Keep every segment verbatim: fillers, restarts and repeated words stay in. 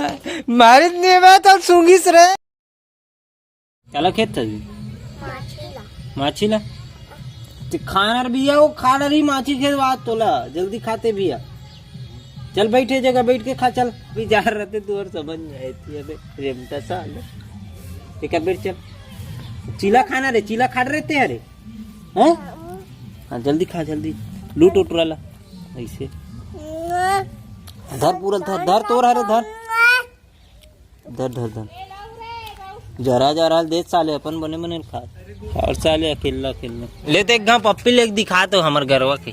मारित नहीं मैं तो सूंघिस रे। चला खेत था जी। माछी ला। माछी ला। ते खाना भी है, वो खा रही माछी के बाद तोला, जल्दी खाते भी है। चल बैठे जगह बैठ के खा, चल। भी जा रहते तू और समझ में आए थी, अबे रेमटा साले। एक बैठ चल। चीला खाना रे, चीला खा रहे थे अरे। हाँ? हाँ, जल्दी खा, जल्दी। लूट उठ रहा ऐसे। धर पूरा, धर, धर तोर हरे, धर। धर, धर, धर। जरा, जरा दे साले, अपन बने, बने खा। और साले अकेला, अकेला। ले तो एक घाव पप्पी ले दिखा तो हमर गरवा के।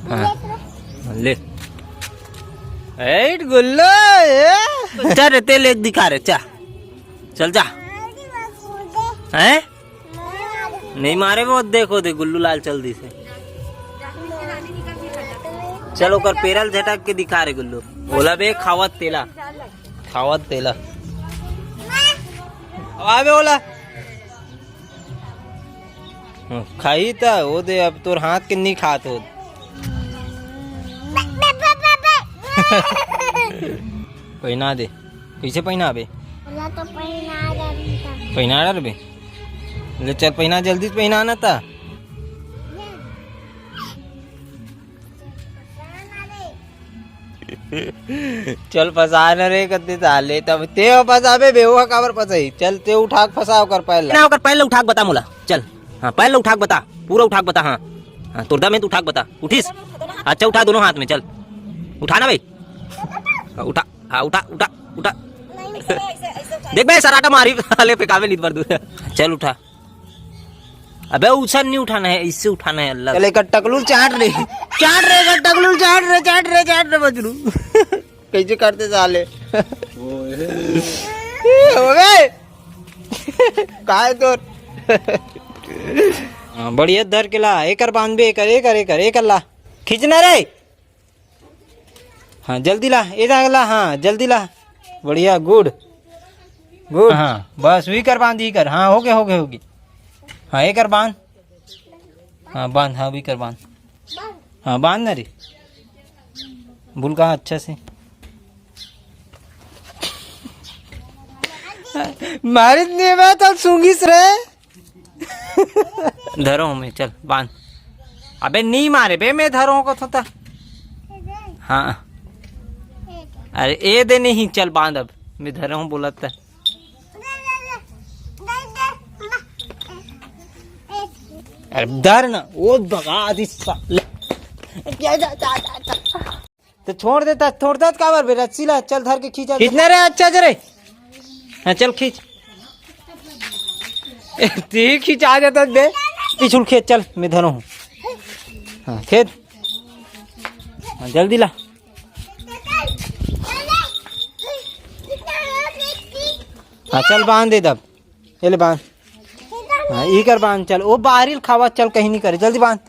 हाँ, ले। एट गुल्लो, ए। चल रे, ते ले दिखा रे, चा। चल जा। हैं? नहीं मारे वो, देखो दे गुल्लू लाल चल दी से। चल ओकर पेरल झटक के दिखा रे गुल्लू। ओला बे खावत तेला, खावत तेला। अब आवे ओला। हम्म, खाई त वो दे, अब तोर हाथ के नहीं खात हो। पहिना दे। कैसे पहिनाबे? ओला तो पहिना डरबे। पहिना डरबे? ले चल पहिना, जल्दी से पहिना ना ता। चल फसा न रे कते साले, तब ते फसाबे बे, वो काबर फसाई? चल ते उठा के फसा ओकर पैर ला। ना ओकर पैर ला उठा के बता मोला। चल। हाँ, पैर ला उठा के बता। पूरा उठा के बता, हाँ। हाँ, तोर दम है तो उठा के बता। उठिस? अच्छा उठा दोनों हाथ में, चल। उठा ना भाई। हाँ, उठा। हाँ, उठा, उठा, उठा। देख बे, सराटा मारी, साले फेंकावे लीद पर दूर। चल उठा। अबे उछल नहीं उठाना है, इससे उठाना है अल्लाह। चल एक टकलू चाट रे। चाट रे, एक टकलू चाट रे, चाट रे, चाट रे बजरू। कैसे करते साले? ओए। काय तोर? हाँ, बढ़िया धर के ला, एकर बांध बे, एकर, एकर, एकर, एकर ला। खींचना रे। हाँ, जल्दी ला, ए जा ला, हाँ, जल्दी ला। बढ़िया, गुड। गुड। हाँ, बस वही कर बांध, ही कर। हाँ, हो गया, हो गया, हो गया। हाँ, एकर बांध। हाँ, बांध, हाँ, वही कर बांध। हाँ, बांध ना रे। भूल कहा अच्छा से। मारित नहीं मैं तो सूंघिस रे। धरो हमें, चल बांध। अबे नहीं मारे बे, मैं धरो को थोता। हाँ। अरे ए दे नहीं, चल बांध अब। मैं धरो हूँ बोलत। अरे धर ना, वो भगा दी साले। जा, जा, जा, जा, जा। तो छोड़ देता, छोड़ देता काबर बे, रस्सी ला, चल धर के खींचा। खींचना रे, अच्छा से रे। हाँ, चल खींच। ए, ती खींचा जाता बे। पिछुल खेत चल, मैं धरो हूँ। हाँ, खेत। हाँ, जल्दी ला। हाँ, चल बांध दे तब। ये ले बांध। हाँ, ई कर बांध, चल। ओ बाहरी खावा, चल कहीं नहीं करे, जल्दी बांध।